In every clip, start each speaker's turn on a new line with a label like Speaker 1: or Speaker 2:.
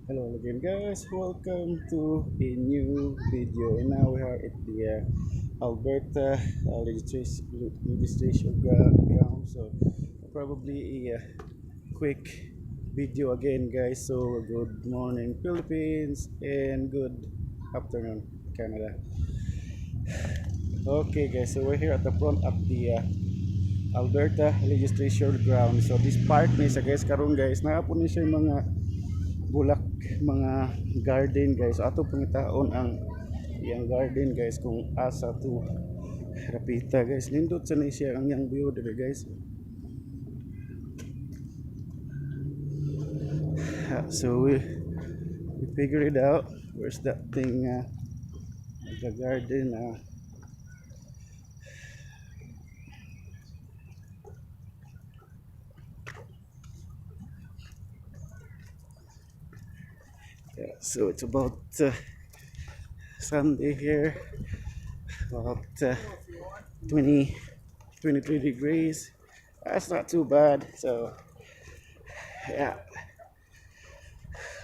Speaker 1: Hello again, guys, welcome to a new video, and now we are at the Alberta legislation ground. So probably a quick video again, guys. So good morning, Philippines, and good afternoon, Canada. Okay guys, so we're here at the front of the Alberta Legislature ground. So this part ni sa, guys, karon guys, naa po ni siya yung mga bulak, mga garden, guys. So ato pangitaon ang iyang garden, guys, kung asa to rapita, guys. Nindot sa ni siya ang iyang view diri, guys. So we figure it out where's that thing, the garden. Yeah, so it's about Sunday here, about 20 23 degrees. That's not too bad. So yeah,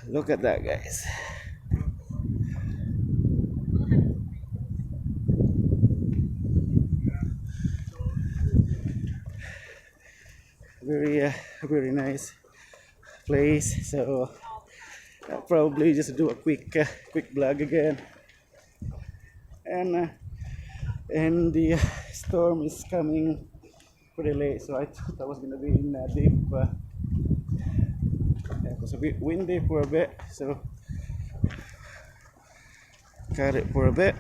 Speaker 1: look at that, guys. Very nice place. So I'll probably just do a quick vlog again, and the storm is coming pretty late, so I thought I was gonna be in deep. Yeah, it was a bit windy for a bit, so got it for a bit.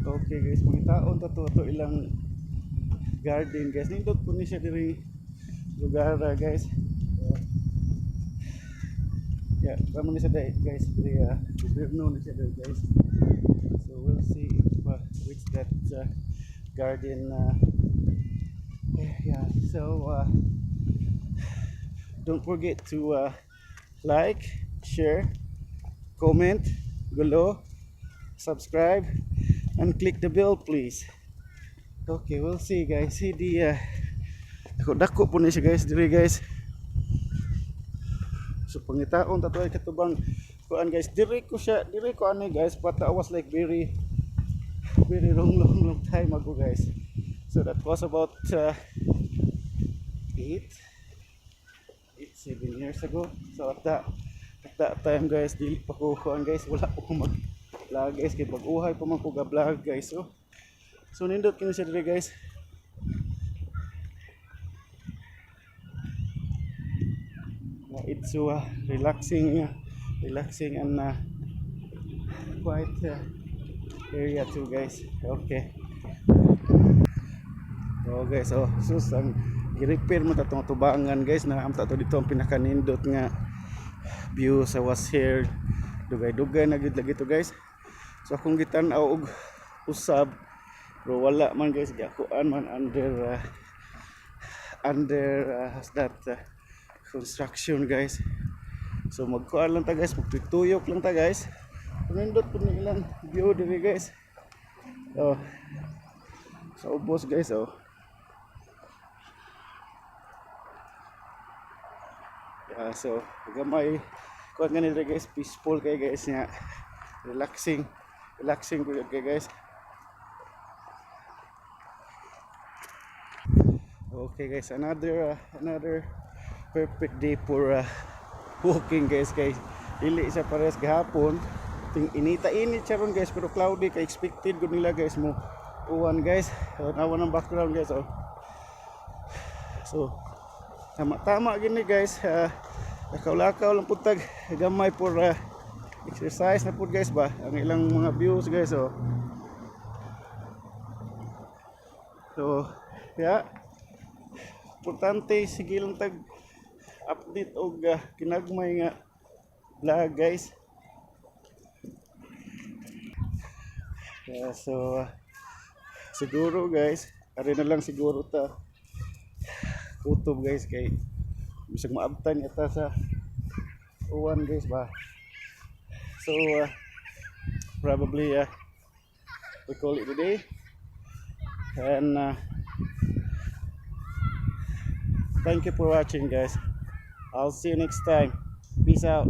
Speaker 1: Okay guys, mangitaon ta to ato ilang garden, guys. Nindot po ni siya diri lugar, guys. Yeah, kamo ni siya dai, guys, diri gobyerno ni siya diri, guys. So we'll see if which that garden. Yeah, so don't forget to like, share, comment below, subscribe, and click the bell, please. Okay, we'll see, guys. See the dako dako po ni siya, guys, diri, guys. So pangitaon ta to ay katubang kuan, guys. Diri ko siya, diri ko ani, guys, but I was like very very long long long time ago, guys. So that was about 8, 8, 7 years ago. So at that time, guys, dili pa ko kuan, guys, wala pa ko mag vlog, guys, kay bag-uhay pa man ko ga vlog, guys. So nindot kini siya diri, guys. It's relaxing and quiet area too, guys. Okay. Oh guys, oh sus, ang gi-repair mo ta tong tubangan, guys, na amta to dito ang pinakanindot nga view sa was here. Dugay-dugay na gid lagi to, guys. So akong gitan-aw og usab pero wala man, guys, giakuan man under how's that, construction, guys. So magkuan lang ta, guys, magtuyok lang ta, guys. Nindot po ni ilang view diri, guys. Oh. Sa ubos, guys, oh. Yeah, so gamay kuan gani diri, guys, peaceful kay, guys, nya. Relaxing. Relaxing pud kay, guys. Okay guys, another perfect day for walking, guys, guys. Dili siya parehas gahapon. Ting inita init siya ron, guys, pero cloudy kay expected gud nila, guys, mo uwan, guys. Awan ang background, guys, oh. So tama tama gini, guys. Lakaw-lakaw lang pud tag gamay for exercise na pud, guys, ba. Ang ilang mga views, guys, oh. So yeah, importante sige lang tag update og kinagmay nga vlog, guys. Yeah, so siguro guys, ari na lang siguro ta kutob, guys, kay bisag maabtan yata sa uwan, guys, ba. So probably we call it a day and Thank you for watching, guys. I'll see you next time. Peace out.